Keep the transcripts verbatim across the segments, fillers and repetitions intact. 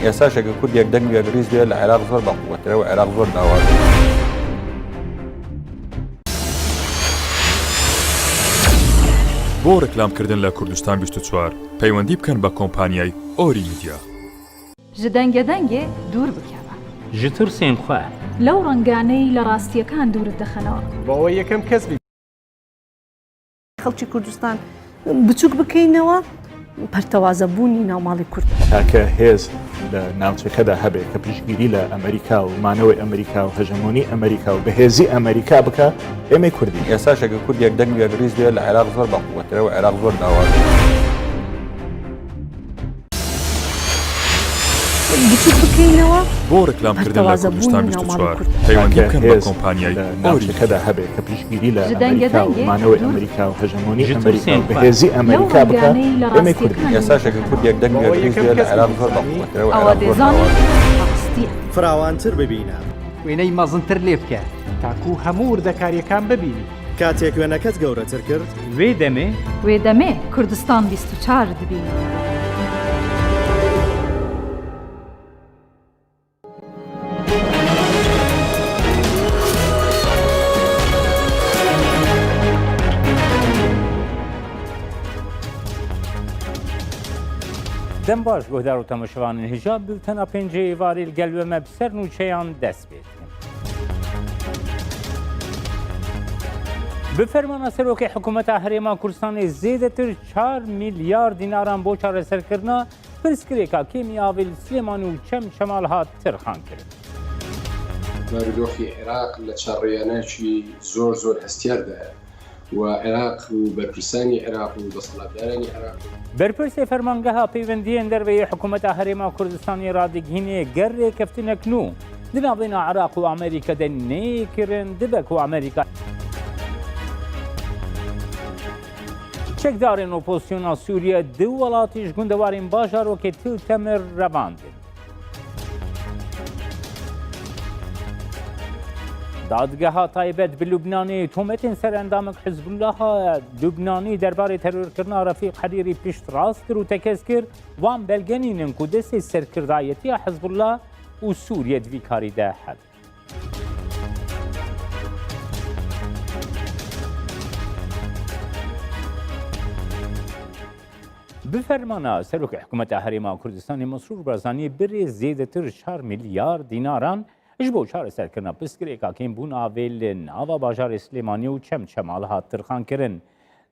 ئێستاش ئەگەر کوردێک دەنگ و یەک ڕیز بێ، لە عێراق زۆر بەقووەترە و عێراق زۆر داوازە. بۆ ڕێکلامکردن لە کوردستان بیست و چوار، پەیوەندی بکەن بە کۆمپانیای ئۆری میدیا. Ji dengedengê dûr bikeve. Ji tirsên xwe. Lew rengane lê rastiyekê dûr dixin. Bo ew yê kemkes bî. خەڵکی کوردستان بچووک بکەینەوە، پەرتەوازەبوونی ناوماڵی کورد. تاکە هێز لە ناوچەکەدا هەبێ کە پشتگیری لە ئەمریکا و مانەوەی ئەمریکا و هەژەمۆنی ئەمریکا و بەهێزی ئەمریکا بکە، ئێمەی کوردین. ئێستاش ئەگەر کوردێک دەنگ و یەک ڕیز بێ، لە عێراق زۆر بەقووەترە و عێراق زۆر داوازە. بچووک بکەینەوە. بۆ ڕێکلامکردن لە کوردستان بیست و چوار، پەیوەندی بکەن بە کۆمپانیای ئۆری میدیا. هەبێ کە پشتگیری لە ئەمریکا و مانەوەی ئەمریکا و هەژەمۆنی ئەمریکا و بەهێزی ئەمریکا بکە، ئێمەی کوردین. ئێستاش ئەگەر کوردێک دەنگ و یەک ڕیز بێ، لە عێراق زۆر بەقووەترە و عێراق زۆر داوازە. فراوانتر ببینە. وێنەی مەزنتر لێ بکە، تاکوو هەموو وردەکارییەکان ببینی. کاتێک وێنەکەت گەورەتر کرد. وێ دەمێ. وێ دەمێ کوردستان بیست و چوار دبینی. Dem baş guhdar û temaşevanên hêja, bûltena pêncê êvarê li gel we me bi ser nûçeyan dest pê dikin. Bi fermana Serokê Hikûmeta Herêma Kurdistanê zêdetir çar milyar dînaran bo çareserkirina pirsgirêka kêmî avê li Silêmanî û Çem Çemal hat tirxankirin. Barodoxê Iraq li çareyana jî zor zor hestiyar de ye. و عێراق و بەرپرسانی عێراق و دەسەڵاتدارانی عێراق و Berpirsê Fermangeha Pêwendiyên Derve yê Hikûmeta Herêma Kurdistanê radigihîne ger rêkeftinek nû di navbêna Iraq û Amerîka de neyê kirin, dibe ku Amerîka çekdarên opozisyona Sûriye di welatî ji gundewarên bajarokê Til Temir revandin. Dadgeha taybet bi Lubnanê tometên ser endamek Hizbullaha Lubnanî derbarê terorkirina Refîq Herîrî piştrast kir û tekez kir, wan belge nînin ku destê serkirdayetiya Hizbullah û Sûriye di vî karî de hebe. Bi fermana Serokê Hikûmeta Herêma Kurdistanê Mesrûr Barzanî bi rê zêdetir çar milyar dînaran ji bo çareserkirina pirsgirêka kêmbûn avê li nava bajarê Silêmaniyê û Çem Çemal hat tirxankirin.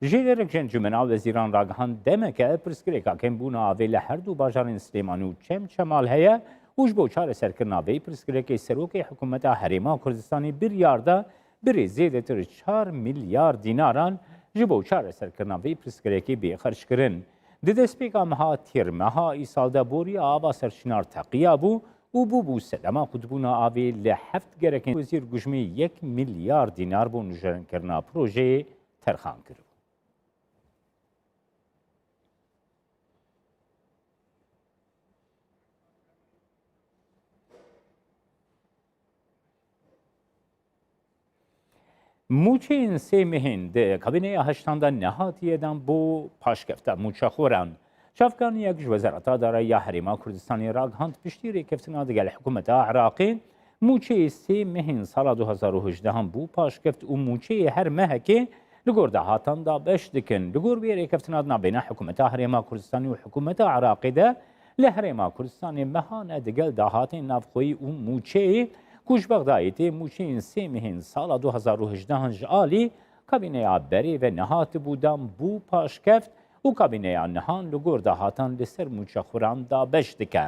Jêderek ji Encûmena Wezîran ragihand, demeke pirsgirêka kêmbûna avê li her du bajarên Silêmanî û Çem Çemal heye û ji bo çareserkirina vê pirsgirêkê Serokê Hikûmeta Herêma Kurdistanê biryar da bi rê zêdetir çar milyar dînaran ji bo çareserkirina vê pirsgirêkê bê xerckirin. Di destpêka meha Tîrmeha îsal de boriya ava Serçinar teqiyabû û bûbû sedema qutbûna avê li heft gerekên wezîr gu ji me yek milyar dînar bo nûjerenkirina projeyê terxan kiribû. Mûçeyên sê mehên di kabîneya heştan de nehatiye dan bo paşkefta mûçexoran. Çavkaniyek ji Wezareta Darayî ya Herêma Kurdistanê ragihand, piştî rêkeftina digel hikûmeta Iraqê, mûçeyê sê mehên sala du hazar û hejdehan bo paşkeft û mûçeyê her mehekê li gor dahatan dabeş dikin. Li gor vê rêkeftina di navbêna hikûmeta Herêma Kurdistanê û hikûmeta Iraqê de, li Herêma Kurdistanê mehane digel dahatên navxweyî û mûçeyê ku ji Bexdayê tê mûçeyên sê mehên sala du hazar û hejdehan ji alî kabîneya berê ve nehatibû dan bo paşkeft û kabîneya nihan li gor dahatan li ser mûçexoran dabeş dike.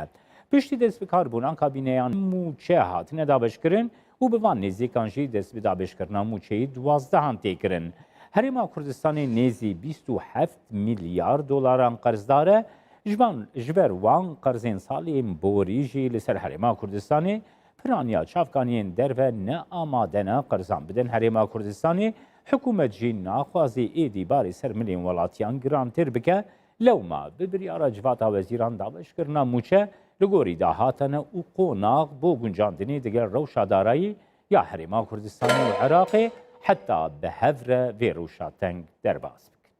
Piştî destbikarbûna kabîneyan mûçe hatine dabeşkirin û bi van nêzîkan jî dest bi dabeşkirina mûçeyê duwazdehan tê kirin. Herêma Kurdistanê nêzî bîst û heft milyar dolaran qerzdar e. Ji van, ji ber wan qerzên salên borî jî li ser Herêma Kurdistanê piraniya çavkaniyên derve ne amade ne qerzan bidin Herêma Kurdistanê. Hikûmet jî naxwaze êdî barê ser milên welatiyan girantir bike. Lewma bi biryara Civata Wezîran dabeşkirina mûçe li gorî dahatene û qonax bo guncandinê digel rewşa darayî ya Herêma Kurdistanê û Iraqê heta bi hev re vê rewşa teng derbas bikin.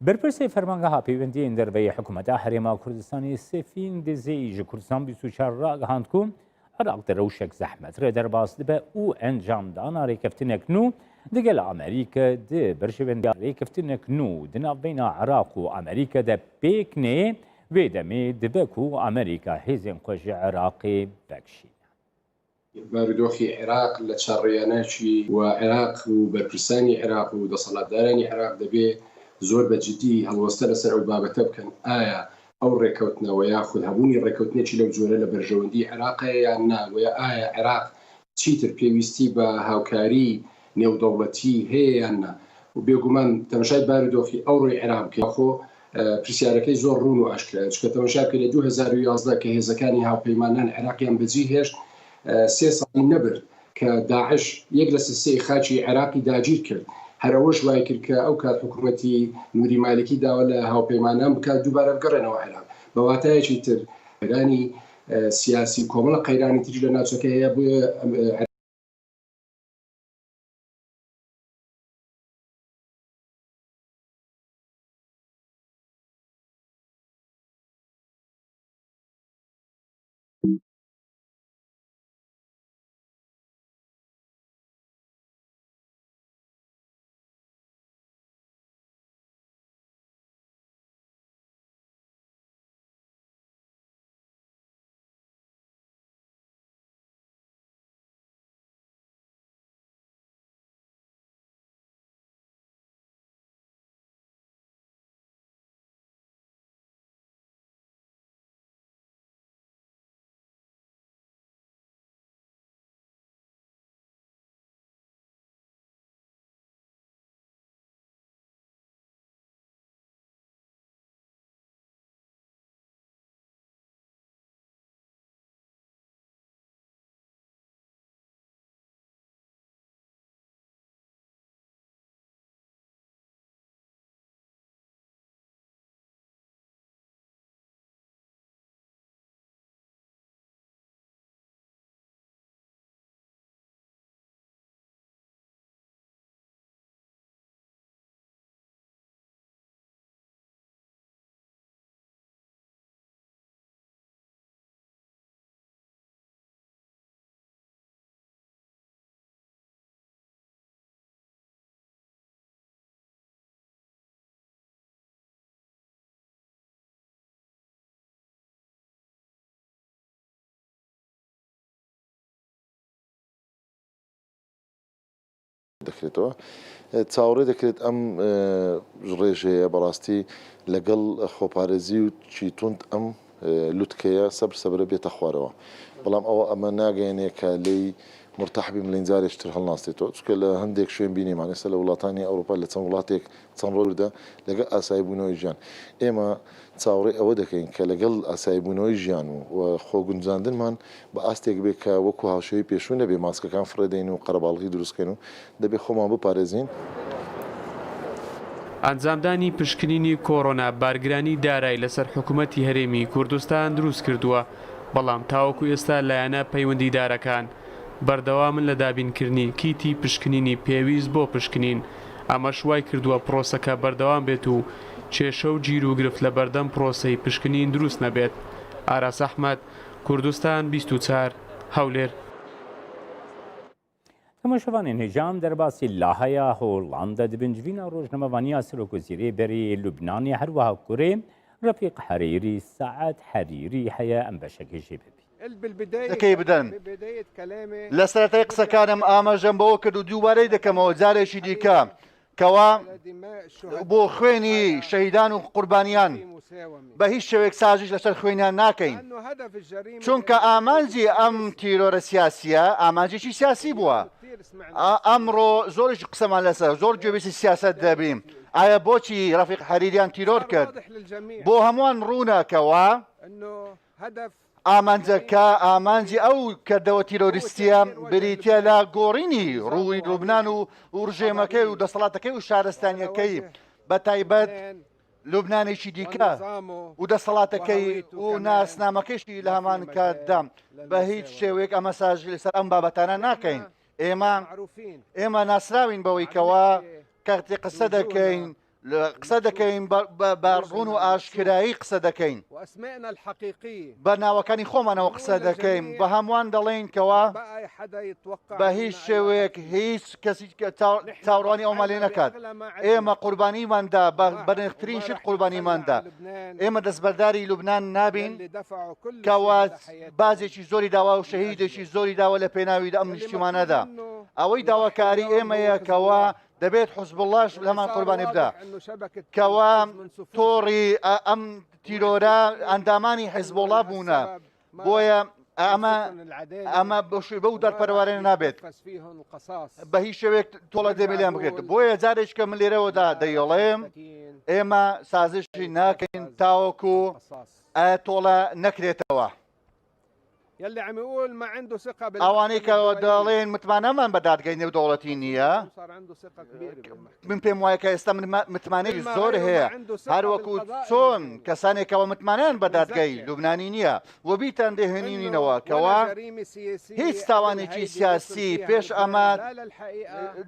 Berpirsê Fermangeha Peywendiyên Derve yê Hikûmeta Herêma Kurdistanê Sefîn Dizêyî ji Kurdistan bîst û çar ragihand ku Iraq di rewşek zehmet re derbas dibe û encamdana rêkeftinek nû digel Amerîka di berjewendiya rêkeftinek nû di navbeyna Iraq û Amerîka de pêk neyê, vê demê dibe ku Amerîka hêzên xwe ji Iraqê vekişîne. بارودۆخی عێراق لە چاڕێیانەکی و عێراق و بەرپرسانی عێراق و دەسەڵاتدارانی عێراق دەبێ زۆر بە جدی هەڵوەستە لەسەر ئەو بابەتە بکەن، ئایا ئەو ڕێکەوتنە و یاخود هەبوونی ڕێکەوتنێکی لەو جۆرە لە بەرژەوەندی عێراقەیە یان نا، و یا ئایا عێراق چیتر پێویستی بە هاوکاری نێودەوڵەتی هەیە یان نا؟ و بێگومان تەمەشای بارودۆخی ئەوڕۆی عێراق بکەین، خۆ پرسیارەکەی زۆر ڕوون و ئاشکرایە، چونکە تەمەشا بکەین لە دوو هەزار و یازدە کە هێزەکانی هاوپەیمانان عێراقیان بەجێ هێشت، سێ ساڵی نەبرد کە داعش یەک لە سێ خاکی عێراقی داگیر کرد. هەر ئەوەش وای کرد کە ئەو کات حکوومەتی نوری مالکی داوا لە هاوپەیمانان بکات دووبارە بگەڕێنەوە عێراق. بە واتایەکی تر، قەیرانی سیاسی، کۆمەڵە قەیرانی تری لە ناوچەکە هەیە، بۆیە دەکرێتەوە. چاوەڕێ دەکرێت ئەم ڕێژەیە بەڕاستی لەگەڵ خۆپارێزی و چی توند ئەم لوتکەیە سەبر سەبرە بێتە خوارەوە. بەڵام ئەوە ئەمە ناگەیەنێ کە لێی مرتاح بی ملین جارێک تر هەڵناستێتەوە، چونکە لە هەندێک شوێن بینیمان ئێستا لە وڵاتانی ئەوروپا لە چەند وڵاتێک چەند ڕۆژدا لەگەڵ ئاسایی بوونەوەی ژیان. ئێمە چاوەڕێ ئەوە دەکەین کە لەگەڵ ئاسایی بوونەوەی ژیان و، و خۆگونجاندنمان بە ئاستێک بێ کە وەکو هاوشێوەی پێشوو نەبێ ماسکەکان فڕێدەین و قەرەباڵغی دروستکەین و دەبێ خۆمان بپارێزین. ئەنجامدانی پشکنینی کۆرۆنا بارگرانی دارای لەسەر حکوومەتی هەرێمی کوردستان دروست کردووە، بەڵام تاوەکو ئێستا لایەنە پەیوەندیدارەکان بەردەوامن لە دابینکردنی کیتی پشکنینی پێویست بۆ پشکنین. ئەمەش وای کردووە پرۆسەکە بەردەوام بێت و کێشە و گیروگرفت لە بەردەم پرۆسەی پشکنین دروست نەبێت. ئاراس ئەحمەد، کوردستان بیست و چوار، هەولێر. تەماشەوانێن هێژام دەرباسی لاهەیە هۆڵاندە دبن جوینا ڕۆژنەمەوانیا سەرۆک وەزیرێ بەری لوبنانی هەروەها کورێ ڕەفیق حەریری سەعەد حەریری هەیە ئەم بەشەکەی ژێ ببی. دەکەی بدەن. لە سەرەتای قسەکانم ئاماژەم بەوە کرد و دووبارەی دەکەمەوە جارێکی دیکە کەوا بۆ خوێنی شەهیدان و قوربانیان بە هیچ شێوەیەک سازش لەسەر خوێنیان ناکەین، چونکە ئامانجی ئەم تیرۆرە سیاسیە ئامانجێکی سیاسی بووە. ئەمڕۆ زۆرش قسەمان لەسەر زۆر گوێبیسی سیاست دەبین. ئایا بۆچی ڕەفیق حەریریان تیرۆر کرد؟ بۆ هەمووان ڕوونە کەوا ئامانجەکە، ئامانجی ئەو کردەوە تیرۆریستیە بریتیە لە گۆڕینی ڕووی لوبنان و، و ڕژێمەکەی و دەسەڵاتەکەی و شارستانیەکەی، بە تایبەت لوبنانێکی دیکە و دەسەڵاتەکەی و ناسنامەکەیشی لە هەمان کاتدا. بە هیچ شێوەیەک ئەمە سازش لەسەر ئەم بابەتانە ناکەین. ئێمە، ئێمە ناسراوین بەوەی کەوا کاتێ قسە دەکەین قسە دەکەین، بە ڕوون و ئاشکرایی قسە دەکەین، بە ناوەکانی خۆمانەوە قسە دەکەین، بە هەمووان دەڵێین کەوا بە هیچ شێوەیەک هیچ کەسی چاوەڕوانی ئەومان لێ نەکات. ئێمە قوربانیماندا، بە بەنرخترین شت قوربانیماندا. ئێمە دەستبەرداری لوبنان نابین کەوا بازێکی زۆری داوا و شەهیدێکی زۆری داوە لە پێناوی ئەم نیشتیمانەدا. ئەوەی داواکاری ئێمەیە کەوا دەبێت حزبوڵاش لەمان قوربانی بدا کەوا تۆڕی ئەم تیرۆرە ئەندامانی حزبوڵا بوونە. بۆیە ئەمە ئەمە بەو دەرپەروارێنە نابێت بە هیچ شێوەیەک تۆڵە دێمەلیان بکرێت. بۆیە جارێککە من لێرەوەدا دەیڵێم ئێمە سازشی ناکەین تاوەکو ئە تۆڵە نەکرێتەوە. ئەوانەی کە دەڵێن متمانەمان بە دادگای نێودەوڵەتی نییە، من پێم وایە کە ئێستا متمانەی زۆر هەیە، هەروەکو چۆن کەسانێکەوە متمانیان بە دادگای لوبنانی نییە و بیتان دەهێنینەوە کەوا هیچ تاوانێکی سیاسی پێش ئەمە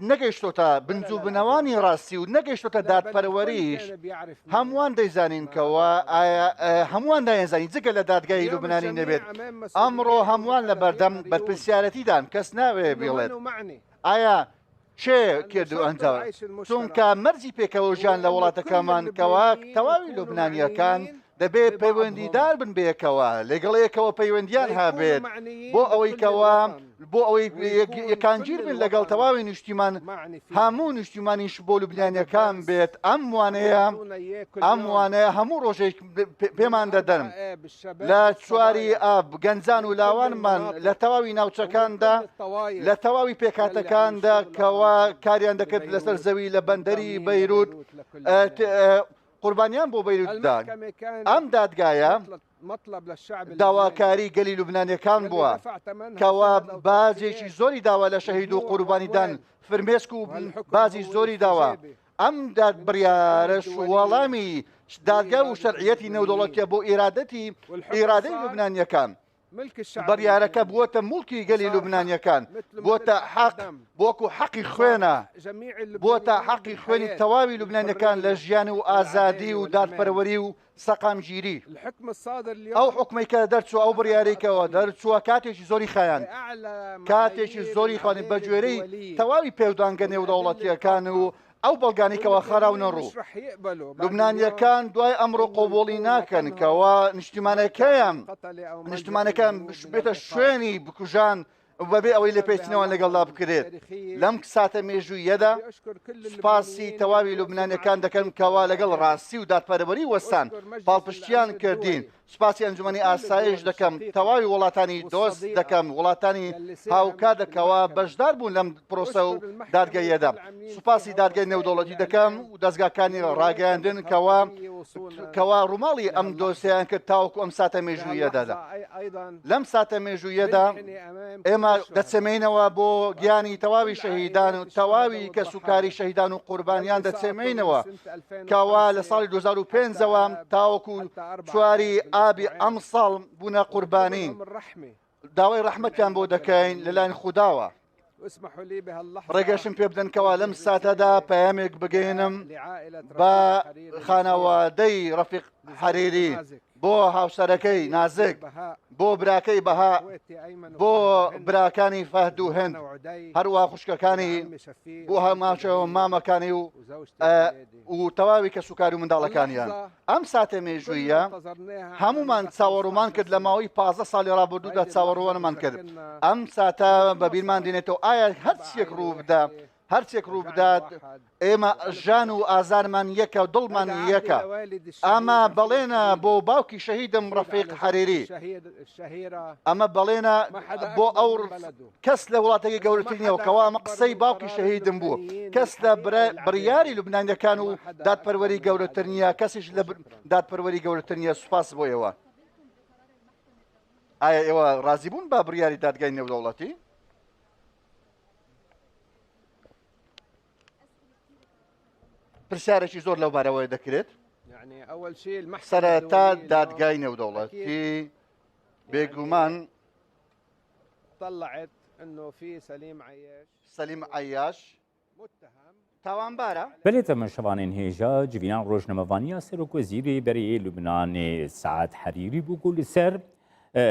نەگەیشتۆتە بنج و بنەوانی ڕاستی و نەگەیشتۆتە دادپەروەریش. هەمووان دەیزانین کەوا ئایا هەمووان دایانزانین جگە لە دادگای لوبنانی نەبێت. ئەمڕۆ هەمووان لە بەردەم بەرپرسیارەتیدان، کەس ناوێ بڵێت ئایا کێ کرد و ئەنجا چونکە مەرجی پێکەوە ژیان لە وڵاتەکەمان کەوا تەواوی لوبنانیەکان دەبێت پەیوەندیدار بن بەیەکەوە، لەگەڵ یەکەوە پەیوەندیان هەبێت بۆ ئەوەی کەوا بۆ ئەوەی یەکانگیر بن لەگەڵ تەواوی نیشتیمان، هەموو نیشتیمانیش بۆ لوبنانیەکان بێت. ئەم وانەیە ئەم وانەیە هەموو ڕۆژێک پێمان دەدەن لە چواری ئاب گەنجان و لاوانمان لە تەواوی ناوچەکاندا، لە تەواوی پێکاتەکاندا کەوا کاریان دەکرد لەسەر زەوی لە بەندەری بەیروت. قوربانیان بۆ بەیروتدا. ئەم دادگایە داواکاری گەلی لوبنانیەکان بووە کەوا باجێکی زۆری داوە لە شەهید و قوربانیدان فرمێسک و باجی زۆری داوە. ئەم داد بڕیارەش وەڵامی دادگا و شەرعیەتی نێودەوڵەتیە بۆ ئیرادەتی ئیرادەی لوبنانیەکان. بڕیارەکە بووەتە موڵکی گەلی لوبنانیەکان، بووەتە حەق، بۆکو حەقی خوێنە، بووەتە حەقی خوێنی تەواوی لوبنانیەکان لە ژیان و ئازادی و دادپەروەری و سەقامگیری. ئەو حکمەی کە دەرچووە، ئەو بڕیارەی کەەوە دەرچووە کاتێکی زۆری خایاند، کاتێکی زۆری خوانی بە گوێرەی تەواوی پێودانگە نێودەوڵەتیەکان و ئەو بەڵگانەی کەوا خەراونە ڕوو. لوبنانیەکان دوای ئەمڕۆ قۆبوڵی ناکەن کەوا نیشتیمانەکەیان نیشتیمانەکەیان بێتە شوێنی بکوژان بەبێ ئەوەی لێپێچینەوە لەگەڵدا بکرێت. لەم ساتە مێژوویەدا سوپاسی تەواوی لوبنانیەکان دەکەم کەوا لەگەڵ ڕاستی و دادپەروەری وەستان پاڵپشتیان کردین. سوپاسی ئەنجومەنی ئاسایش دەکەم، تەواوی وڵاتانی دۆست دەکەم، وڵاتانی هاوکار دەکەوە بەشدار بوون لەم پرۆسە و دادگەیەدا. سوپاسی دادگەی نێودەوڵەتی دەکەم و دەستگاکانی ڕاگەیاندن کەوا کەوا ڕووماڵی ئەم دۆسیان کرد تاوەکو ئەم ساتە مێژوویەدادا. لەم ساتە مێژوویەدا ئێمە دەچەمەینەوە بۆ گیانی تەواوی شەهیدان و تەواوی کەس و کاری شەهیدان و قوربانیان دەچەمەینەوە کەوا لە ساڵی دوو هەزار و پێنجەوە تاوەکو چواری ئابی ئەم ساڵ بوونە قوربانی. داوای ڕەحمەتیان بۆ دەکەین لەلایەن خوداوە. ڕێگەشم پێ بدەن کەوا لەم ساتەدا پەیامێک بگەێنم بە خانەوادەی ڕەفیق حەریری، بۆ هاوسەرەکەی نازک، بۆ براکەی بەها، بۆ براکانی فەهد و هەند، هەروە خوشکەکانی بۆ هەماچەوە مامەکانی و و تەواوی کەسوکار و منداڵەکانیان. ئەم ساتە مێژوویە هەمومان چاوەڕوومان کرد، لە ماوەی پازدە ساڵی ڕابردوودا چاوەڕوانمان کرد. ئەم ساتە بە بیرمان دێنێتەوە، ئایا هەرچیەک ڕوو بدا، هەرچێک ڕوو بدات، ئێمە ژان و ئازارمان یەکە و دڵمان یەکە. ئەمە بەڵێنە بۆ باوکی شەهیدم ڕەفیق حەریری. ئەمە بەڵێنە بۆ ئەو کەس لە وڵاتێکی گەورەتر نییە و کەوا ئەمە قسەی باوکی شەهیدم بوو. کەس لە بڕیاری لوبنانیەکان و دادپەروەری گەورەتر نییە، کەسیش لە دادپەروەری گەورەتر نییە. سوپاس بۆ ئێوە. ئایا ئێوە ڕازی بوون بە بڕیاری دادگای نێودەوڵەتی؟ پرسیارێکی زۆر لەو بارەوەی دەکرێت. سەرەتا دادگای نێودەوڵەتی بێگومان سەلیم عەیاش متهم. Tawanbara. Belê temaşevanên hêja, civînan rojnamevaniya Serokwezîrê berê yê Lubnanê Saad Herîrî bû ku li ser, e,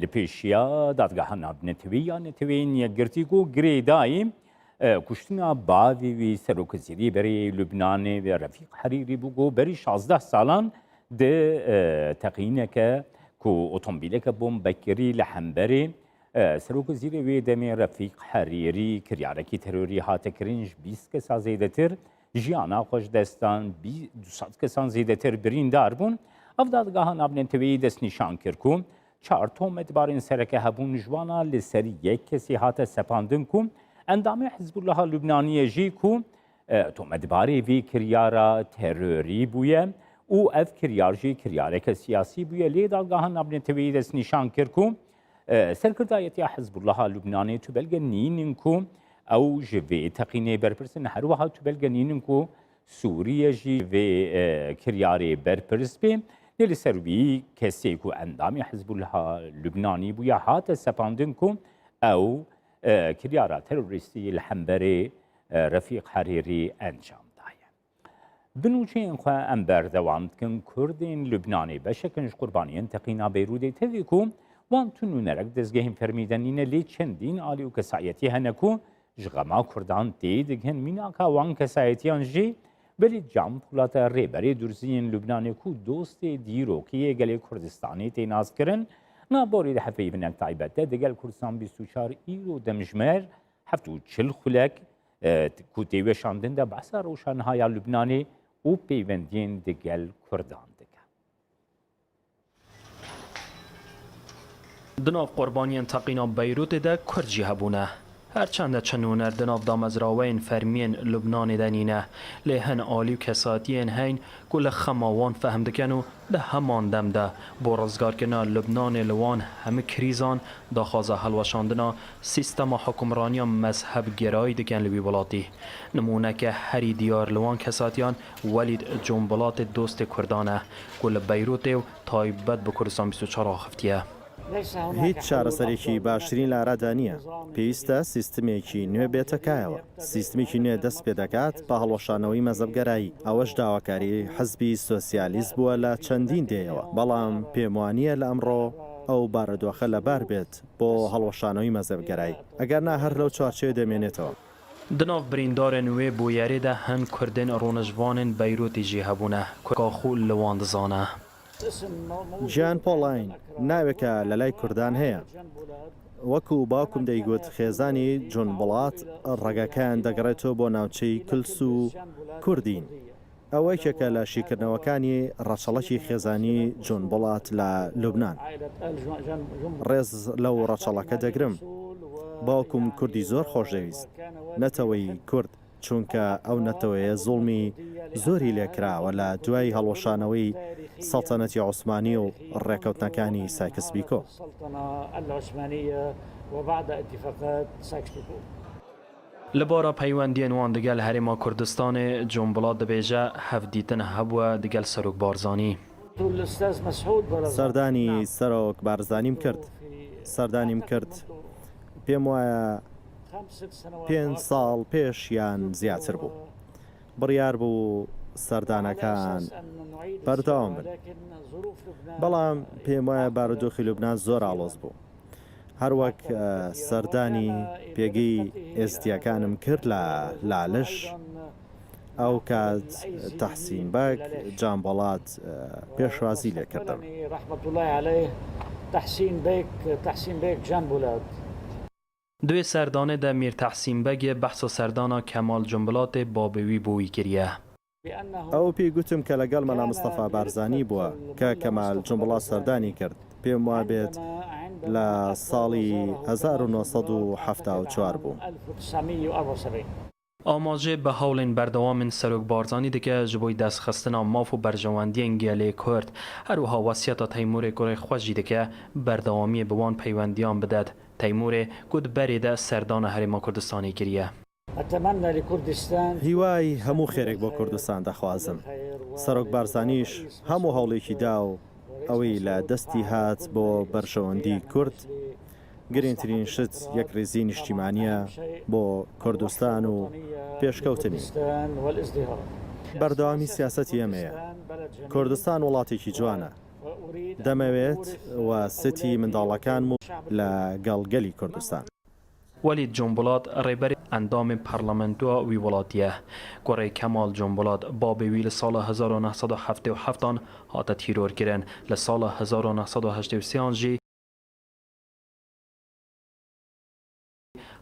li pêşiya Dadgeha Navneteweyî ya Neteweyên Yekgirtî ku girêdayî, e, kuştina bavê wî Serokwezîrê berê yê Lubnanê ve Refîq Herîrî bû ku berî şazdeh salan di, e, teqîneke ku otomobîleke bombekirî li hemberê E, Serokwezîrê wê demê Refîq Herîrî kiryarekî terorî hate kirin, ji bîst kesa zêdetir jiyana xwe ji dest dan, bî-, du sed kesan zêdetir birîndar bûn. Ev dadgeha navneteweyî destnîşan kir ku çar tometbarên sereke hebûn, ji wana li ser yek kesî hate sepandin ku endamê Hizbullaha Lubnanî ye jî ku e, tometbarê vê kiryara terorî bûye û ev kiryar jî kiryareke siyasî bûye. Lê dadgeha navneteweyî destnîşan kir ku, e, serkirdayetiya Hizbullaha Lubnanê tu belge nînin ku ew ji vê teqînê berpirs in. Her wiha tu belge nînin ku Sûriye jî vê, e, kiryarê berpirs bê. Lê li ser wî kesê ku endamê Hizbullaha Lubnanî bûye hate sepandin ku ew, e, kiryara terorîstî li hemberê e, Refîq Herîrî encam daye. Bi nûçeyên xwe em berdewam dikin. Kurdên Lubnanê beşek in ji qurbaniyên teqîna Beyrûdê. Tevî ku wan tu nûnerek dezgehên fermî de nîne, lê çendîn alî û kesayetî hene ku ji xema Kurdan tê dighin. Mînaka wan kesayetiyan jî Velîd Can Polat e, rêberê Durziyên Lubnanê ku dostê dîrokî yê gelê Kurdistanê tê naskirin. Na borî de hevpeyvînek taybet de digel Kurdistan bîst û çar îro demjimêr heft û çil xulek, e, ku tê weşandin de behsa rewşa niha ya Lubnanê û peywendiyên digel Kurdan dike. Di nav qurbaniyên teqîna Beyrûtê de Kurd jî hebûne. Her çend e çi nûner di nav damezraweyên fermiyên Lubnanê de nîne, lê hin alî û kesatiyên heyn ku li xema wan fehm dikin û di heman dem de bo rizgarkirina Lubnanê li wan hemî krîzan daxwaza hilweşandina sîstema hukimraniya mezhebgirayî dikin li wî welatî. Nimûneke herî diyar li wan kesatiyan Welîd Combilatê dostê Kurdan e ku li Beyrûtê û taybet bi Kurdistan bîst û çar axiftiye. هیچ چارەسەرێکی باشترین لە ئارادا نییە. پێویستە سیستمێکی نوێ بێتە کایەوە. سیستمێکی نوێ دەست پێ دەکات بە هەڵوەشانەوەی مەزەبگەرایی. ئەوەش داواکاری حزبی سۆسیالیست بووە لە چەندین دێیەوە. بەڵام پێم وانییە لە ئەمڕۆ ئەو بارودۆخە لەبار بێت بۆ هەڵوەشانەوەی مەزەبگەرایی. ئەگەر نا هەر لەو چوارچێوە دەمێنێتەوە. Di nav birîndarên wê bûyerê de hin Kurdên rûnişvanên Beyrûtê jî hebûne ku kaxû li wan dizane. جیان پۆڵاین ناوێکە لە لای کوردان هەیە. وەکو باوکم دەیگوت، خێزانی جون بڵات ڕەگەکەیان دەگەڕێتەوە بۆ ناوچەی کلس و کوردین. ئەوە یەکێکە لە شیکردنەوەکانی ڕەچەڵەکی خێزانی جون بڵات لە لوبنان. ڕێز لەو ڕەچەڵەکە دەگرم. باوکم کوردی زۆر خۆشدەویست. نەتەوەی کورد، چونکە ئەو نەتەوەیە زوڵمی زۆری لێکراوە لە دوای هەڵوەشانەوەی سەڵتەنەتی عوسمانی و ڕێکەوتنەکانی سایکس بیکۆ. Li bara peywendiyên wan digel Herêma Kurdistanê, Combilat dibêje hevdîtin hebûye digel Serok Barzanî. سەردانی سەرۆک بارزانیم کرد. سەردانیم کرد. پێم وایە پێنج ساڵ پێش یان زیاتر بوو. بڕیار بوو سەردانەکان بەردەوام بن. بەڵام پێم وایە بارودۆخی لوبنان زۆر ئاڵۆز بوو. هەروەک سەردانی پێگەی ئێزدیەکانم کرد لە لالش، ئەو کات تەحسین بەگ جامبەڵات پێشوازی لێکردم. Di wê serdanê de Mîr Tehsîn Begê behsa serdana Kemal Cumbilatê babê wî bo wî kiriye. ئەو پێی گوتم کە لەگەڵ مەلا مستەفا بارزانی بووە کە کەمال جومبڵا سەردانی کرد. پێم وابێت لە ساڵی هەزار و نۆ سەد و حەفتا و چوار بوو. Amajê bi hewlên berdewamên Serok Barzanî dike ji bo destxistina maf û berjewendiyên gelê Kurd. Her wiha wesiyeta Teymûrê kurê xwe jî dike berdewamiyê bi wan peywendiyan bidet. Teymûrê ku di berê de serdana Herêma Kurdistanê kiriye. هیوای هەموو خێرێک بۆ کوردستان دەخوازم. سەرۆک بارزانیش هەموو هەوڵێکی دا و ئەوەی لە دەستی هات بۆ بەرژەوەندی کورد گرنگترین شت یەکڕێزی نیشتیمانیە بۆ کوردستان و پێشکەوتنی. بەردەوامی سیاسەتی ئێمەیە. کوردستان وڵاتێکی جوانە. دەمەوێت و ستی منداڵەکانم و لە گەڵ گەلی کوردستان. Welîd Combulat, rêberê endamên parlamentoya wî welatî ye. Kurê Kemal Combulat, babê wî li sala hezar û neh sed û heftê û heft an hate tîrorkirin. Li sala hezar û neh sed û heştê û sê an jî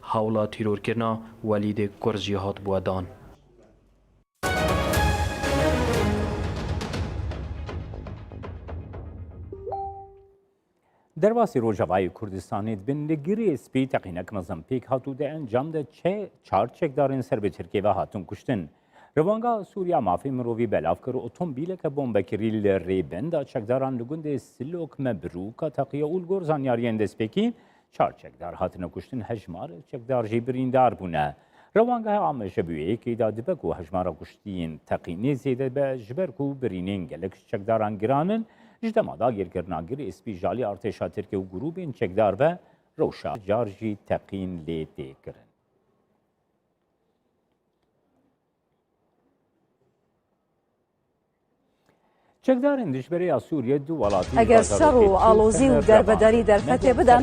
hewla tîrorkirina Welîdê Kurd jî hatibûye dan. Derbasî Rojavayê Kurdistanê dibin li Girê Spî teqînek mezin pêk hat û di encam de çe-, çar çekdarên ser bi Tirkiyê ve hatin kuştin. Revanga Sûriya Mafê Mirovî belav kir, otomobîleke bombekirî li rêbenda çekdaran li gundê Silok Mebrûka teqiya û li gor zanyariyên destpêkî çar çekdar hatine kuştin, hejmar çekdar jî birîndar bûne. Rewangeha Ameşe bi wê yekê de dibe ku hejmara kuştiyên teqînê zêde be, ji ber ku birînên gelek ji çekdaran giran in, ji dema dagirkirina Girê Spî ji alî artêşa Tirkiyê û grûbên çekdar ve rewşa car jî teqîn lê tê kirin. Çekdarên dijberê ya Sûriyê du welatî Eger şer û alozî û derbederî derfetê bidin,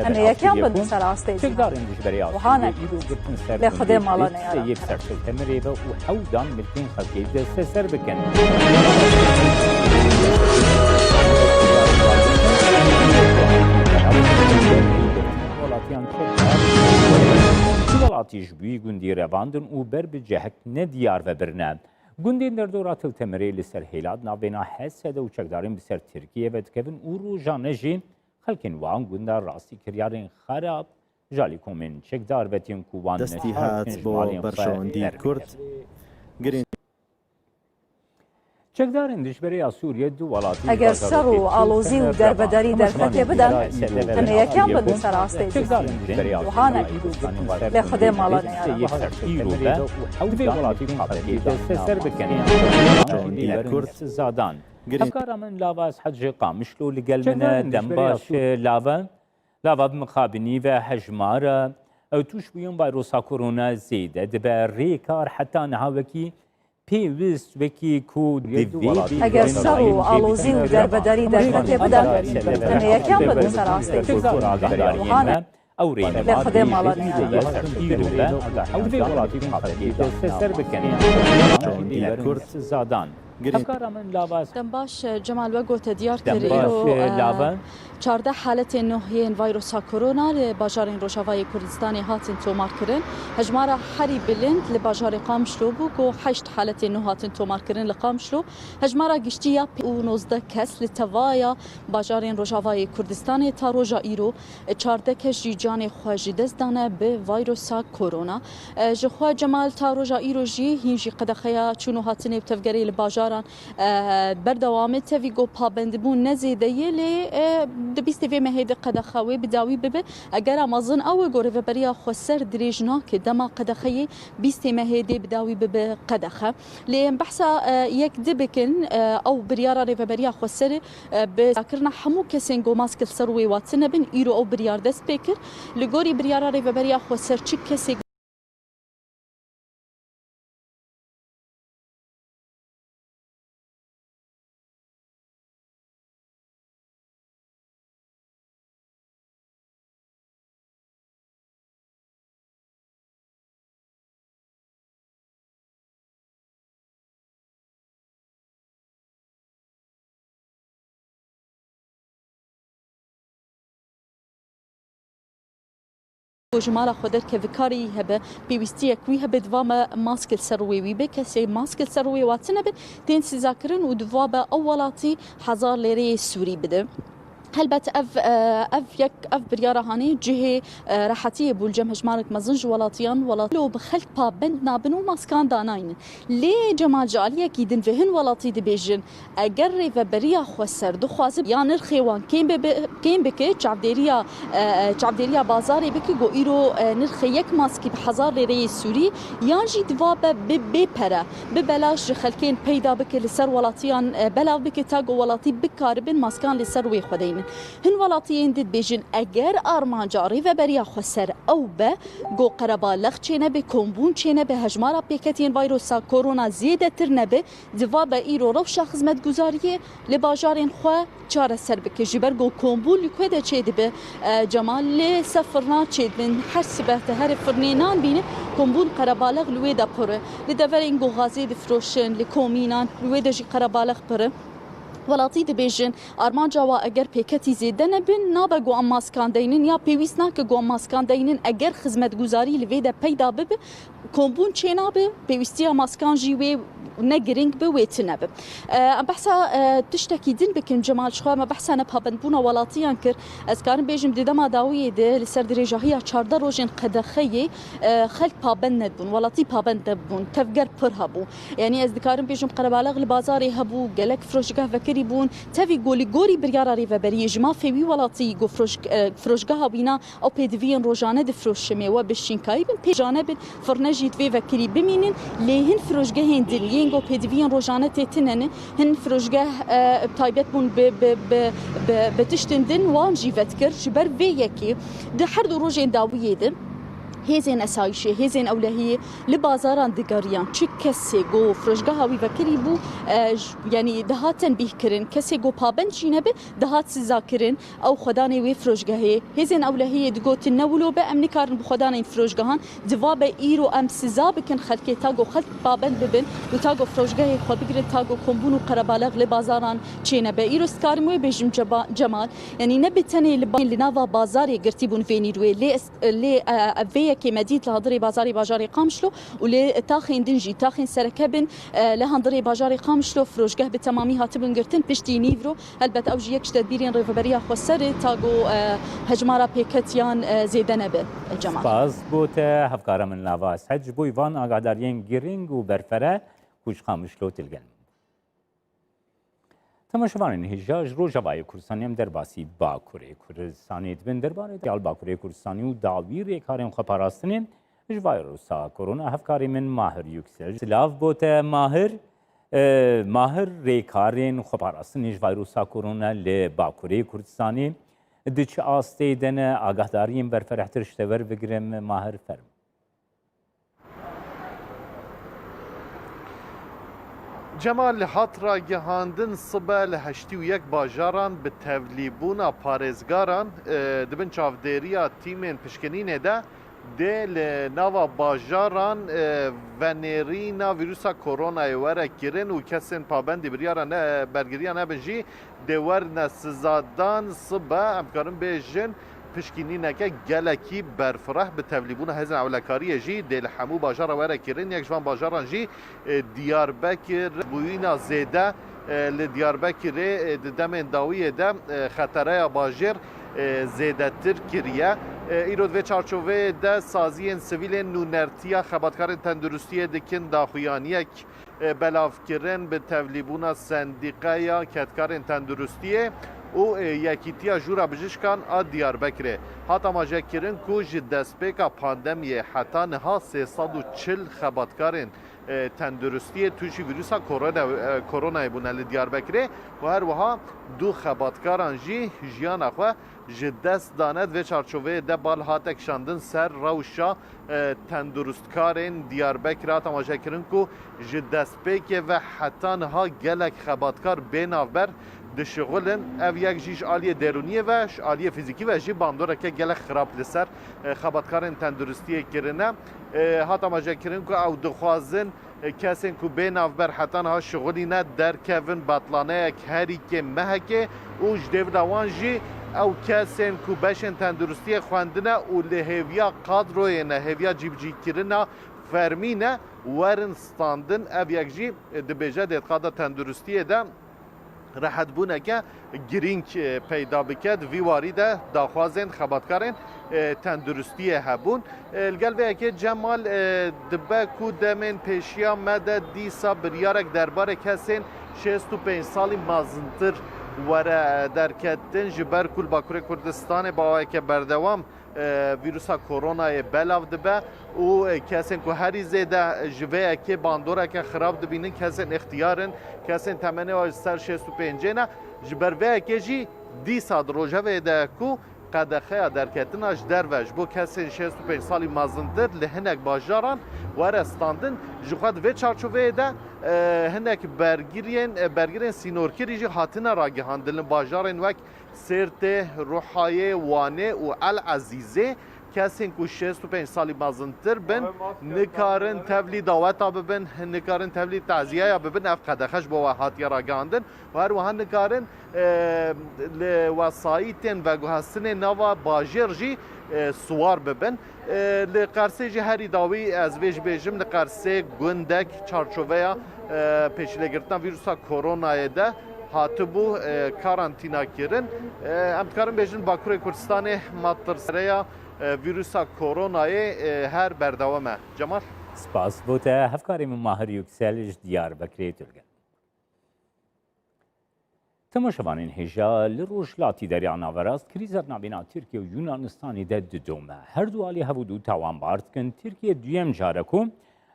em ê yekem bin li ser astê cîhanê. Çekdarên dijberê ya Sûriyê îro girtin ser Lê Xwedê mala neyara. Yek ser Temirê ve û hewdan milkên xelkê desteser bikin. Welatiyan çekdar. Du welatî ji wî gundî revandin û ber bi cihek nediyar ve birine. Gundên derdora Til Temirê li ser hêla di navbêna H S D û çekdarên bi ser Tirkiyê ve dikevin û rojane jî xelkên wan gunda rastî kiryarên xerab ji alî komên çekdar ve tên ku wan destî hat bo berjewendî Kurd. Girên Çekdarên dijberê ya Sûriyê du welatî Eger şer û alozî û derbederî derfetê bidin, em ê yekem bin li ser astê cîhanê. Wiha ne. Lê Xwedê mala neyara. Divê welatî xwe desteser bikin. Kurd. Hevkara min lava ez hec Qamişlo li gel min e, dem baş lava. Lava bi mixabinî ve hejmara ew tûşbûyên vayrosa korona zêde dibe. Rê kar heta niha wekî pêwist, wekî ku divê bê Eger şer û alozî û derbederî derfetê bidin, em ê yekem bin li ser astê cîhanê. Ew rê Lê Xwedê mala neyara. Divê welatî xwe desteser bikin. Kurd. Zadan. Hevkara min lava. Dem baş, Cemal, wek gote diyar kir, îro, e, çardeh haletên nû yên vayrosa korona li bajarên Rojavayê Kurdistanê hatin tomarkirin. Hejmara herî bilind li bajarê Qamişlo bû, ku heşt haletên nû hatin tomarkirin li Qamişlo. Hejmara giştî ya pê û nozdeh kes li tevaya bajarên Rojavayê Kurdistanê ta roja îro, e, çardeh kes jî canê xwe ji dest dane bi vayrosa korona. E, ji xwe Cemal ta roja îro jî hîn jî qedexeya çûn û hatinê bi tevgerê li bajaran, e, berdewam e. Tevî ku pabendbûn ne zêde ye, lê, e, di bîstê vê mehê de qedexe wê bi dawî bibe. Egera mezin ew e ku Rêveberiya Xweser dirêj nake dema qedexeyê bîstê mehê dê bi dawî bibe qedexe. Lê em behsa, e, yek di bikin, e, ew biryara Rêveberiya Xweser, e, bi kirina hemû kesên ku mask li ser wê wa tine bin, îro ew biryar dest pê kir. Li gorî biryara Rêveberiya Xweser çi kesê Ku ji mala xwe derkeve, karê wî hebe, pêwîstiyek wî hebe, di va me mask li ser rûyê wî be. Kesê mask li ser rûyê wa tine bin, tên sizakirin û di va be ew welatî hezar lêreyê Sûrî bide. Helbet ev, e, ev yek, ev biryara hanê cihê, e, rehetiyê bû li cem hejmarek mezin ji welatiyan, welat lo bi xelk pabend nabin û maskan danaynin. Lê Cemal, ji aliyekî din vê hin welatî dibêjin, eger Rêveberiya Xweser dixwaze ya nirxê wan kêm bibe, kêm bike, çavdêriya, e, e, çavdêriya bazarê bike, ku îro, e, nirxê yek maskî bi hezar lêreyê Sûrî, yan jî di va be bi bê pere, bi belaş ji xelkên peyda bike, li ser welatiyan, e, belav bike, ta ku welatî bikaribin maskan li ser wê xwe deynin. Hin welatiyên din dibêjin, eger armanca Rêveberiya Xweser ew be, ku qerebalix çênebe, kombûn çênebe, hejmara pêketiyên vayrosa korona zêdetir nebe, divabe îro rewşa xizmetguzariyê li bajarên xwe çareser bike. Ji ber ku kombûn li ku de çêdibe, e, Cemal, li ser firna çêdibin. Her sibeh te here firnê nan bîne, kombûn qerebalix li wê de pir e. Li deverên ku gazê difiroşin, li komînan, li wê de jî qerebalix pir e. Welatî dibêjin, armanca wa eger pêketî zêde nebin, nabe ku em maskan deynin ya pêwîst nake ku em maskan deynin, eger xizmetguzarî li vê de peyda bibe, kombûn çênabe, pêwîstiya maskan jî wê ne girîng be, wê tune be. E, em behsa, e, tiştekî din bikin, Cemal, ji xwe me behsa nepabendbûna welatiyan kir. Ez karim bêjim, di dema dawiyê de li ser dirêjahiya çardeh rojên qedexeyê, e, xelk pabend nebûn, welatî pabend nebûn, tevger pir hebû. Yanî ez dikarim bêjim, qerebalix li bazarê hebû, gelek firoşgeh vekirî bûn. Tevî ku li gorî biryara rêveberiyê ji mafê wî welatî ku firoş-, e, firoşgeha wîna ew pêdiviyên rojane difiroşimê we bi şînkayî bin, pêjane bin, firne jî divê vekirî bimînin. Lê hin firoşgehên din yên ku pêdiviyên rojane tê tine ne, hin firoşgeh, e, taybet bûn bi, bi, bi, bi, bi tiştên din, wan jî vedikir. Ji ber vê yekê di her du rojên dawiyê de hêzên esayîşê, hêzên ewlehiyê li bazaran digeriyan. Çi kesê ku firoşgeha wî vekirî bû, e, j-, yanî dihat tenbîhkirin. Kesê ku pabend jî nebe, dihat sizakirin. Ew xwedanê wê firoşgehê. Hêzên ewlehiyê digotin, ne wilo be, em nikarin bi xwedanên firoşgehan. Divabe îro em siza bikin xelkê, ta ku xelk pabend bibin û ta ku firoşgehê xwe bigirin, ta ku kombûn û qerebalix li bazaran çênebe. Îro ez dikarim wê bêjim, Ceba-, Cemal, yanî ne bi tenê li ba-, li nava bazarê girtî bûn vê nîrwê, lê ez Lê, e, e, vê yekê me dît li hundirê bazarê bajarê Qamişlo û lê taxên din jî, taxên sereke bin, e, li hundirê bajarê Qamişlo firoşgeh bi temamî hatibin girtin. Piştî nîvro, helbet ew jî yek ji tedbîrên Rêveberiya Xweser e, ta ku, e, hejmara pêketiyan, e, zêde nebe, e, Cemal. Spas bo te, hevkara min Nava Eshed, ji bo van agahdariyên girîng û berfere ku ji Qamişlo tu li gel min bû. Temaşevanên hêja, ji Rojavayê Kurdistanê em derbasî Bakurê Kurdistanê dibin. Derbarê de li Bakurê Kurdistanê û dawî rêkarên xweparastinê ji vayrosa korona hevkarê min Mahir Yüksel. Silav bo te Mahir. E, Mahir, rêkarên xweparastinê ji vayrosa korona li Bakurê Kurdistanê di çi astê de ne? Agahdariyên berferehtir ji te werbigirim Mahir, fermo. Cemal, hat ragihandin sibe li heştê û yek bajaran bi tevlîbûna parêzgaran, e, di bin çavdêriya tîmên pişkinînê de dê li nava bajaran, e, venêrîna vîrusa koronayê were kirin û kesên pabendî biryara ne, bergiriya nebin jî dê werine sizadan. Sibe, em karin bêjin, pişkînîneke gelekî berfireh bi tevlîbûna hêzên ewlekariyê jî dê li hemû bajara were kirin. Yek ji van bajaran jî, e, Diyarbekir. Bûyîna zêde, e, li Diyarbekirê, e, di demên dawiyê de, e, xetereya bajêr, e, zêdetir kiriye. E, îro di vê çarçoveyê de saziyên sivîlên nûnertiya xebatkarên tenduristiyê dikin daxuyaniyek e, belavkirin bi tevlîbûna Sendîqeya Kedkarên Tenduristiyê û, e, Yekîtiya Jûra Bijîşkan a Diyarbekirê. Hat amajekirin ku ji destpêka pandemiyê heta niha sê sed û çil xebatkarên, e, tenduristiyê tûşî vîrusa korona, e, koronayê bûne li Diyarbekirê û her wiha du xebatkaran jî jiyana xwe ji dest dane. Di vê çarçoveyê de bal hate kişandin ser rewşa, e, tenduristkarên Diyarbekirê. Hat amajekirin ku ji destpêkê ve heta niha gelek xebatkar bê navber dişixulin. Ev yek jî ji aliyê derûniyê ve, ji aliyê fîzîkî ve jî bandoreke gelek xirab li ser, e, xebatkarên tenduristiyê kirine. E, hat amajekirin ku ew dixwazin, e, kesên ku bê navber heta niha şixulîne derkevin betlaneyek herî kêm mehekê û ji dêvla wan jî ew kesên ku beşên tenduristiyê xwendine û li hêviya kadroyê ne, hêviya cîbicîkirina fermî ne, werin standin. Ev yek jî, e, dibêje dê di qada tenduristiyê de rehetbûneke girîng, e, peyda bike. Di vî warî de daxwazên xebatkarên, e, tenduristiyê hebûn. E, li gel vê yekê Cemal, e, dibe ku demên pêşiya me de dîsa biryarek derbarê kesên şêst û pênc salî mezintir were derketin, ji ber ku li Bakurê Kurdistanê bi awayeke berdewam, e, vîrusa koronayê belav dibe û, e, kesên ku herî zêde ji vê yekê bandoreke xirab dibînin, kesên ixtiyar in, kesên temenê wan ji ser şêst û pêncê ne. Ji ber vê yekê jî dîsa di rojevê de ku qedexeya derketina ji derve ji bo kesên şêst û pênc salî mezintir li hinek bajaran were standin. Ji xwe di vê çarçoveyê de, e, hinek bergiriyên, e, bergirên sînorkirî jî hatine ragihandin li bajarên wek Sêrtê, Ruhayê, Wanê û El Ezîzê. Kesên ku şêst û pênc salî mezintir bin, nikarin tevlî daweta bibin, nikarin tevlî taziyeya bibin. Ev qedexe ji bo we hatiye ragihandin û her wiha nikarin, e, li wesayîtên veguhestinê nava bajêr jî, e, siwar bibin. E, li Qersê jî herî dawî ez vê jî bêjim, li Qersê gundek çarçoveya, e, pêşîlêgirtina vîrusa koronayê de hatibû, e, karantîna kirin. E, em dikarin bêjin Bakurê Kurdistanê matirsereya, e, vîrusa koronayê, e, her berdewam e. Cemal? Spas bo te, hevkarê min Mahir Yüksel ji Diyarbekirê tu li gel. Temaşevanên hêja, li Rojhilatî Derya Naverast krîza di navbêna Tirkiye û Yunanistanê de didome. Her du alî hev û du tawanbar dikin. Tirkiye duyem car e ku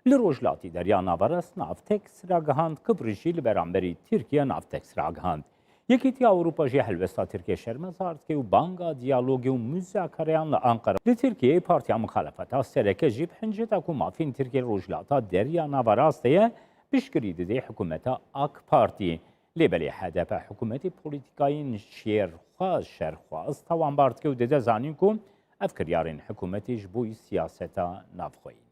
li Rojhilatî Derya Naverast Navtex ragihand, Qibris jî li beramberî Tirkiye Navtex ragihand. Yekîtiya Ewropa jî helwesta Tirkiye şermezar dike û banga diyalogê û muzakereyan li Anqara. Li Tirkiyeyê Partiya Muxalefeta Sereke jî bi hinceta ku mafên Tirkiye li Rojhilata Derya Naverast de ye, piştgirî dide hikûmeta AK Partiyê. Lê belê H D P hikûmetê polîtîkayên şêrxwaz, şerxwaz tawanbar dike û dide zanîn ku ev kiryarên hikûmetê ji bo siyaseta navxweyî ne.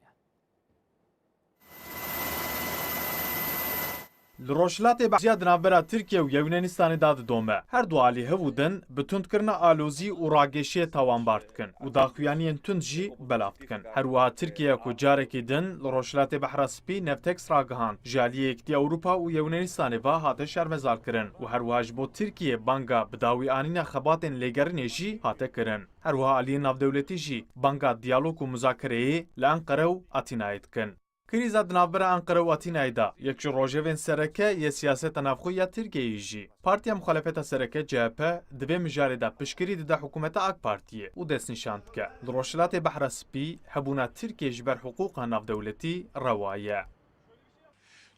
Li Rojhilatê behsiya di navbera Tirkiye û Yewnanistan da didome. Her du alî hev û din bi tundkirina alozî û ragêşiyê tawanbar dikin û daxuyaniyên tund jî belav dikin. Her wiha Tirkiye ku carekî din li Rojhilatê Behra Spî Navtex ragihand, ji aliyê Yekîtiya Ewropa û Yewnanistan va hate şermezarkirin û her wiha ji bo Tirkiye banga bi dawî anîna xebatên lêgerînê jî hate kirin. Her wiha aliyên navdewletî jî banga diyalog û muzakereyê li Enqere û Atînayê dikin. Krîza di navbera Enqere û Atînayê de yek ji rojevên sereke yê siyaseta navxwe ya Tirkiyeyê jî. Partiya Muxalefeta Sereke C H P di vê mijarê de piştgirî dide hikûmeta AK Partiyê û destnîşan dike, li Rojhilatê Behra Spî hebûna Tirkiyê ji ber hiqûqa navdewletî rewa ye.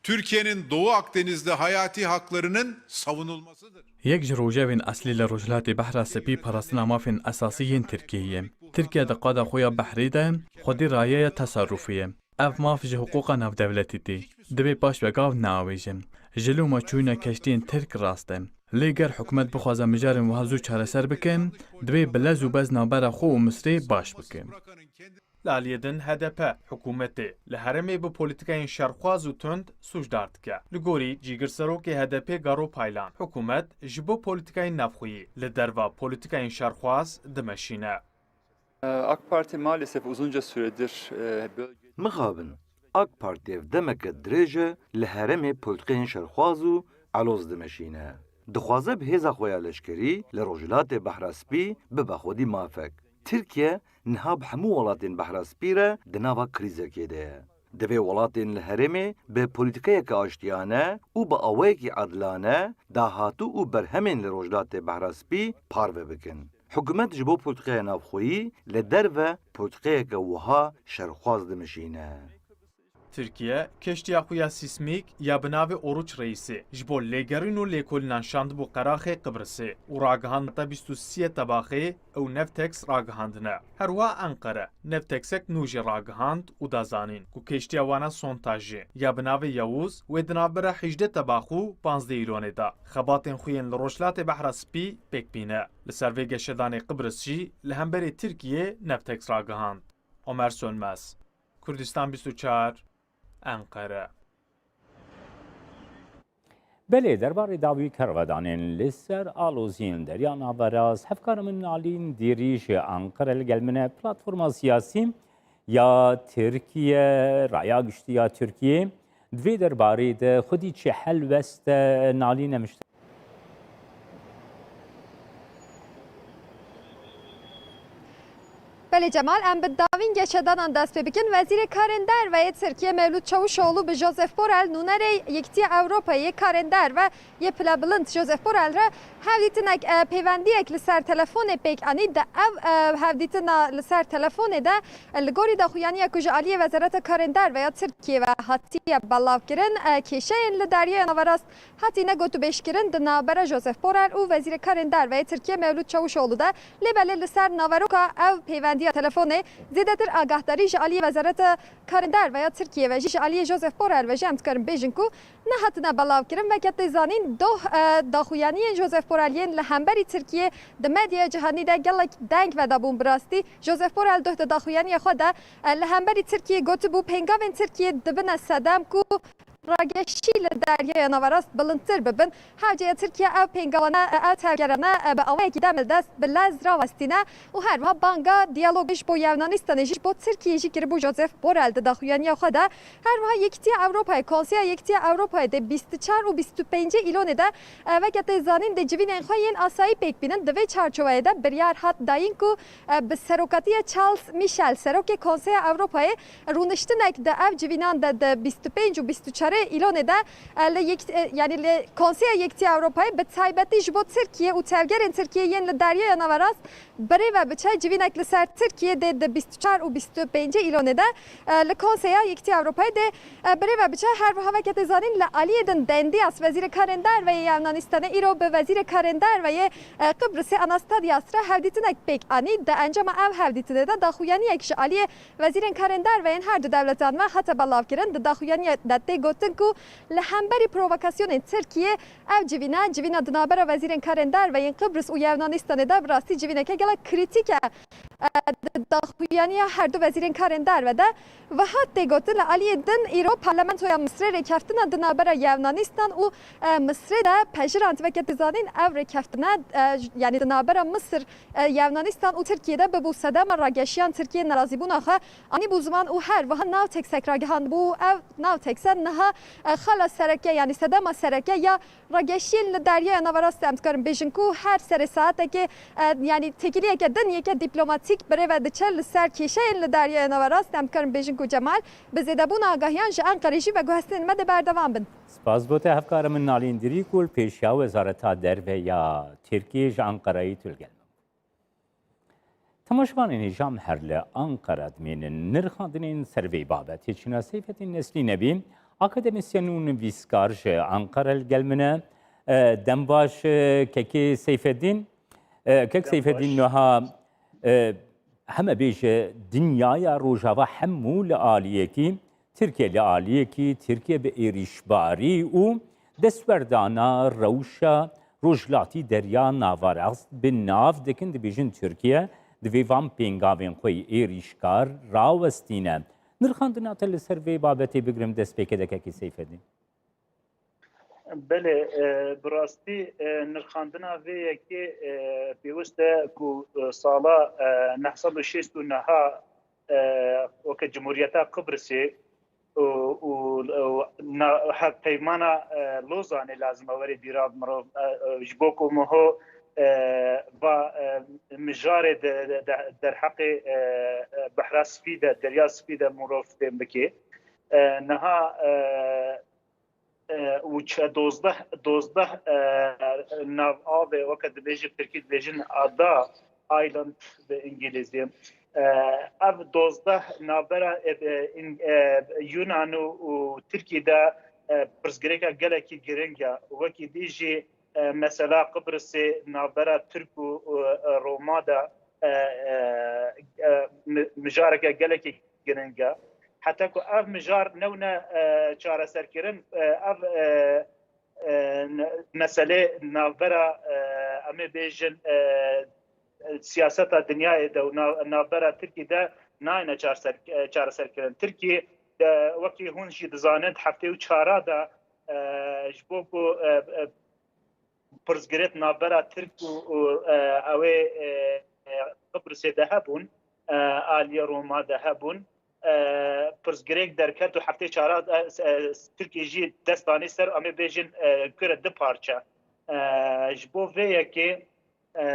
Türkiye'nin Doğu Akdeniz'de hayati haklarının savunulmasıdır. Yek ji rojevên eslî li Rojhilatê Behra Spî parastina mafên esasî yên Tirkiyeyê ye. Tirkiye di qada xwe ya behrê de xwedî rayeya tesarufê ye. Ev maf ji hiqûqa navdewletî tê. Divê paş ve gav neawêje. Ji loma çûyîna keştiyên Tirk rast e. Lê ger hikûmet bixwaze mijarên wiha zû çareser bike, divê bi lez û bez navbera xwe û Misrê baş bike. Li aliyê din H D P hikûmetê li herêmê bi polîtîkayên şerxwaz û tund sûcdar dike. Li gorî cîgirserokê H D P Garo Paylan, hikûmet ji bo polîtîkayên navxweyî li derva polîtîkayên şerxwaz dimeşîne. AK Parti maalesef uzunca süredir, e, bölge- Mixabin, AK Parti ev demeke dirêj e li herêmê polîtîkayên şerxwaz û eloz dimeşîne. Dixwaze bi hêza xwe ya leşkerî li Rojhilatê Behra Spî bibe xwedî mafek. Tirkiye niha bi hemû welatên Behra Spî re di nava krîzekê de ye. Divê welatên li herêmê bi polîtîkayeke aştiyane û bi awayekî edilane dahatû û berhemên li Rojhilatê Behra Spî parve bikin. Hikûmet ji bo polîtîkaya navxweyî li derve polîtîkayeke wiha şerxwaz dimeşîne. Tirkiye keştiya xwe ya sîsmîk ya bi navê Oruç Reisî ji bo lêgerîn û lêkolînan şandibû qeraxê Qibrisê û ragihand bîst û sê Tebaxê ew Navtex ragihandine. Her wiha Enqere Navtexek nû jî ragihand û da zanîn ku keştiya wana sontajê ya bi navê Yavuz wê di navbera hejdeh Tebax û panzdeh Îlonê de xebatên xwe yên li Rojhilatê Behra Spî pêk bîne. Li ser vê geşedanê Qibris jî li hemberî Tirkiyê Navtex ragihand. Omer Sönmez, Kurdistan bîst û çar, Enqere. Belê, derbarê dawî kervedanên li ser aloziyên Derya Naverast, hevkara min Nalîn Dîrî ji Enqere li gel min e. Platforma siyasî ya Tirkiye, Raya Giştî ya Tirkiye, di vê derbarê de xwedî çi helwest e? Nalîn, em ji te. Belê Cemal, em bi dawîn geşedanan dest pê bikin. Wezîrê Karên Derve yê Tirkiyê Mevlût Çavuşoğlu bi Josep Borrell, nûnerê Yekîtiya Ewropayê yê Karên Derve yê pilebilind Josep Borrell re hevdîtinek, e, pêvendiyek li ser telefonê pêk anî. Di ev, e, hevdîtina li ser telefonê de, e, li gorî daxuyaniya ku ji aliyê Wezareta Karên Derve ya Tirkiyê ve hatiye belavkirin, e, kêşeyên li Deryaya Naverast hatine gotûbêjkirin di navbera Josep Borrell û Wezîrê Karên Derve yê Tirkiyê Mevlût Çavuşoğlu de. Lê belê li ser naveroka ev pêvendiya telefonê zêdetir agahdarî ji aliyê Wezareta Karên Derve ya Tirkiyê ve jî, ji aliyê Josep Borrell ve jî em dikarin bêjin ku nehatine belavkirin. Weke tê zanîn, doh, e, daxuyaniyên Josep Borrell yên li hemberî Tirkiyê di medyaya cihanî de gelek deng vedabûn. Bi rastî Josep Borrell doh di daxuyaniya xwe de, e, li hemberî Tirkiyê gotibû, pêngavên Tirkiyê dibine sedem ku rageşî li Deryaya Naverast bilindtir bibin. Hewce ye Tirkiye ev pêngavane, ev tevgerane, e, bi awayekî demildest bi lez rawestîne û her wiha banga diyalogê ji bo Yevnanistanê jî, ji bo Tirkiyê jî kiribû Josep Borrell di daxuyaniya xwe de. Her wiha Yekîtiya Ewropayê, Konseya Yekîtiya Ewropayê dê bîst û çar û bîst û pêncê Îlonê de, e, weke tê zanîn, dê civînên xwe yên asayî pêk bînin. Di vê çarçoveyê de biryar hat dayîn ku, e, bi serokatiya Charles Michel, serokê Konseya Ewropayê, rûniştinek di ev civînan de, di bîst û pênc û bîst û çarê Îlonê de, e, li yek-, e, yanî li Konseya Yekîtiya Ewropayê bi taybetî ji bo Tirkiye û tevgerên Tirkiye yên li Deryaya Naverast birêve biçe. Civînek li ser Tirkiye dê di bîst û çar û bîst û pêncê Îlonê de, e, li Konseya Yekîtiya Ewropayê dê, e, birêve biçe. Her wiha weke tê zanîn, li aliyê din Dendiyas, Wezîrê Karên Derve yê Yevnanistanê, îro bi Wezîrê Karên Derve yê, e, Qibrisê Anastadias re hevdîtinek pêk anî. Di encama ev hevdîtinê de daxuyaniyek ji aliyê Wezîrên Karên Derve yên her du dewletan ve hate belavkirin. Di daxuyaniya de tê gotin ku li hemberî provokasyonên Tirkiye ev civîne, civîna di navbera Wezîrên Karên Derve yên Qibris û Yevnanistanê de bi rastî civîneke gelek krîtîk e. E, di daxuyaniya her du Wezîrên Karên Derve de wiha tê gotin, li aliyê din îro Parlamentoya Misrê rêkeftina di navbera Yevnanistan û, e, Misrê de pejirand. Weke dizanîn, ev rêkeftine, e, j-, yanî di navbera Misir, e, Yevnanistan û Tirkiye de bibû sedema rageşiyan. Tirkiye nerazîbûna xwe anîbû ziman û her wiha navteksak ragihandibû. Ev navtekse niha, e, xala sereke, yanî sedema sereke ya rageşiyên li Deryaya Naverast, em dikarin bêjin ku her serê saetekê, e, yanî têkiliyeke din yeke dîplomatîk birêve diçe li ser kêşeyên li Deryaya Naverast. Em dikarin bêjin ku Cemal, bi zêdebûna agahiyan ji Enqerê jî veguhestinên me dê berdewam bin. Spas bo te hevkara min Nalîn Dirî ku li pêşiya Wezareta Derve ya Tirkiyê ji Enqereyê tu li gel min bû. Temaşevanên hêja, em her li Anqara dimînin. Nirxandinên ser vê babetê çûna Seyfeddîn Neslî Nebî, akademisyen û nivîskar ji Anqara li gel min e. E, dem baş, e, kekê Seyfeddîn. E, kek Seyfeddîn, niha, e, heme bêje dinyaya Rojava hemû li aliyekî, Tirkiye li aliyekî, Tirkiye bi êrîşbarî û destwerdana rewşa Rojhilatî Derya Naverast bi nav dikin, dibêjin Tirkiye divê van pêngavên xwe yê êrîşkar rawestîne. Nirxandina te li ser vê babetê bigirim destpêkê de kekê Seyfedîn. Belê, e, bi rastî, e, nirxandina vê yekê, e, pêwist e ku, e, sala, e, neh sed û şêst û neha, e, weke Cumhuriyeta Qibrisê û, û, û na-, hevpeymana, e, Lozanê lazim e were bîra mirov, e, e, ji bo ku miho, e, va, e, mijarê de, de, de, derheqê, e, e, Behra Spî de, Derya Spî de mirov fêm bike. E, niha, e, e, û çe-, dozdeh, dozdeh, e, nav avê, weke dibêjin, tirkî dibêjin ada, island bi îngilîzî. E, ev dozdeh navbera, e, e, în-, e, Yunan û, û Tirkî de, e, pirsgirêka gelekî giring e. Wekî dî jî, e, mesela Qibrisê navbera Tirk û, û, e, Roma de, e, e, e, mi-, mijareke gelekî giring e. Heta ku ev mijar newne, e, çareserkirin, e, ev, e, e, n-, meselê navbera, e, em ê bêjin, e, siyaseta dinyayê de û nav-, navbera Tirkî de nayne çareser-, e, çareserkirin. Tirkî de, wekî hûn jî dizanin, di heftê û çara de, e, ji bo ku, e, e, pirsgirêk navbera Tirk û, û, e, ew ê, e, e, Qibrisê de hebûn, e, aliyê Roma de hebûn. E, pirsgirêk derket û heftê çara, e, e, Tirkî jî dest danî ser, em ê bêjin, e, kire du parçe. E, ji bo vê yekê, e,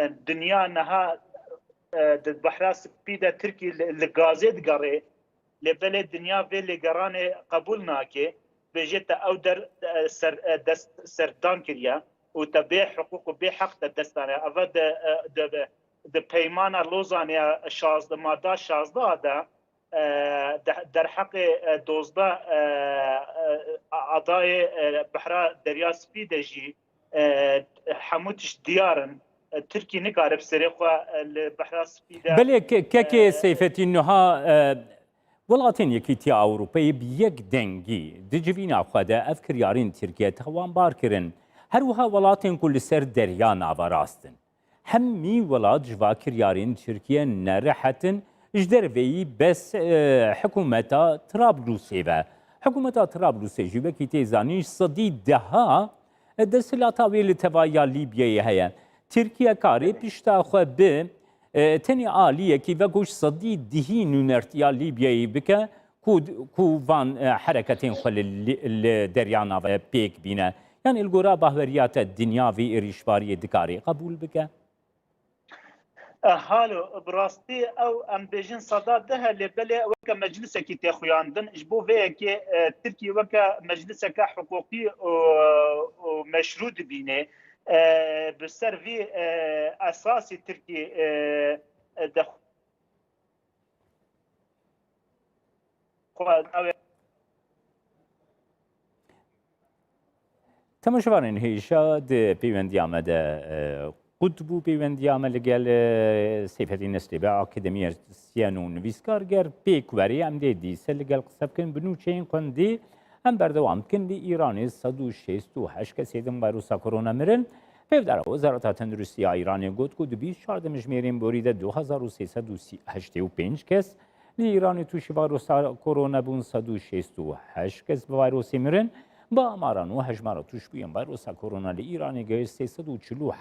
e, dinya niha e, di Behra Spî de Tirkî li, li gazê digerê, lê belê dinya vê lêgeranê qebûl nake. Bêje te ew der, e, ser, e, dest serdan kiriye û te bê hiqûq û bê heq te dest dane. Eva di, e, di, di peymana Lozanê ya şazdeh, mada şazdeh de, e, de, derheqê, e, dozdeh, e, e, adayê, e, Behra Derya Spî de jî, e, hemû tişt diyar in. E, Tirkî nikare bi serê xwe, e, li Behra Spî de, Belê ke-, kekê e, Seyfetîn niha, e, welatên Yekîtiya Ewropayê bi yek dengî di civîna xwe de ev kiryarên Tirkiye tawanbar kirin. Her wiha welatên ku li ser Derya Nava rast in. Hemî welat ji va kiryarên Tirkiye nerehet in, ji derveyî bes, e, hikûmeta Trablusê ve. Hikûmeta Trablusê jî wekî tê zanîn ji sedî deha, e, desthilata wê li tevahiya Lîbyayê heye. Tirkiye karê pişta xwe bi, e, tenê aliyekî veku ji sedî dihî nûnertiya Lîbyayê bike ku, ku van, e, hereketên xwe li, li, li Derya Nava pêk bîne. Yanî li gora bahweriya te dinya vî êrîşbariyê dikarê qebûl bike? E, halo, bi rastî ew em bêjin seda deh e, lê belê weke meclisekî tê xuyandin. Ji bo vê yekê, e, Tirkî weke mecliseke hiqûqî û, û meşrû dibîne. E, bi ser vî, e, esasî Tirkî, e, e, de xwe navê. Temaşevanên hêja di pêwendiya me de, e, qut bû pêwendiya me li gel, e, Seyfetîn Neslê be, akademîsyen û nivîskarger pêk werê em dê dîse li gel qise bikin bi nûçeyên xwendî. Em berdewam dikin, li Îranê sed û şêst û heşt kesê din vayrosa korona mirin. Pêvdara Wezareta Tenduristiya Îranê got ku di bîst çar demjimêrên borî de du hezar û sê sed û heştê û pênc kes li Îranê tûşî vayrosa korona bûn, sed û şêst û heşt kes bi vayrosê mirin. Bi amara nû hejmara tûşbûyên vayrosa korona li Îranê gihişt sê sed û çil û heşt.